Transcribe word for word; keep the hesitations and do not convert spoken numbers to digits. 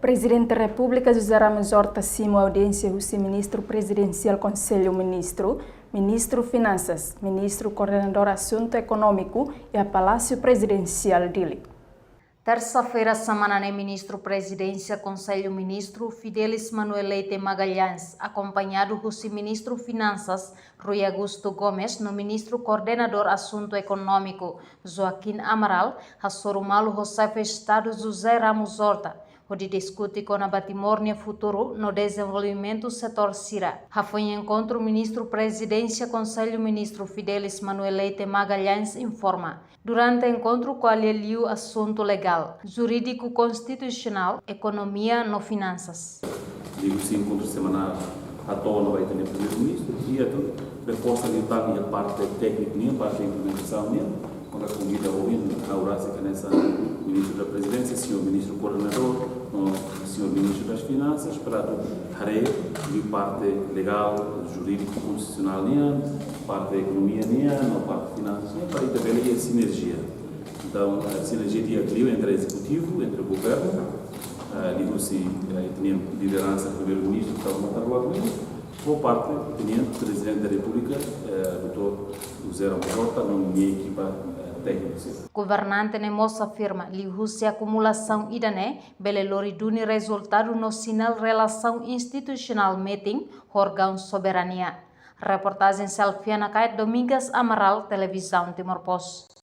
Prezidente Repúblika José Ramos Horta simu audiénsia husi Ministru Prezidensiál Konsellu Ministru, Ministru Finansas, Ministru Koordenadór Asuntu Ekonómiku iha Palásiu Prezidensiál Dili. Tersa-feira semana ne'e Ministru Prezidénsia Konsellu Ministru Fidelis Manuel Leite Magalhães, akompañadu husi Ministru Finansas Rui Augusto Gomes no Ministru Koordenadór Asuntu Ekonómiku Joaquim Amaral, hasoru malu ho Xefe Estadu José Ramos Horta, hodi diskute kona-ba Timor nia futuru no dezenvolvimentu setór sira. Hafoin enkontru, Ministru Prezidénsia Konsellu Ministru Fidelis Manuel Leite Magalhães informa, durante enkontru ko'alia liu asuntu legál, jurídiku, konstitusionál, ekonomia no finansas. Liuhusi enkontru semanál hato'o ona ba ita-nia Primeiru-Ministru, i atu reforsa liután iha parte tékniku nian, parte implementasaun nian, kuandu konvida ohin, ha'u rasik hanesan Ministru da Prezidénsia, señór Ministru Koordenadór, no señór Ministru das Finansas, para atu haree liu parte legál, jurídiku, konstitusionál nian, parte ekonomia nian, no parte finansas nian, para ita bele iha sinerjia. Entaun, eh, sinerjia di'ak liu entre ezekutivu, entre governu, eh, liuhusi, eh, ita-nia lideransa, Primeiru-Ministru, Taur Matan Ruak nian, ho parte ita-nia Prezidente da Repúblika, eh, doutór José Ramos Horta, no nia ekipa, eh, tékniku sira. Governante ne'e mós afirma, liuhusi akumulasaun ida-ne'e, bele lori duni rezultadu no sinál relasaun institusionál metin ho órgaun soberania. Reportajen Selfiana Kait, Domingas Amaral, Televizaun Timor Post.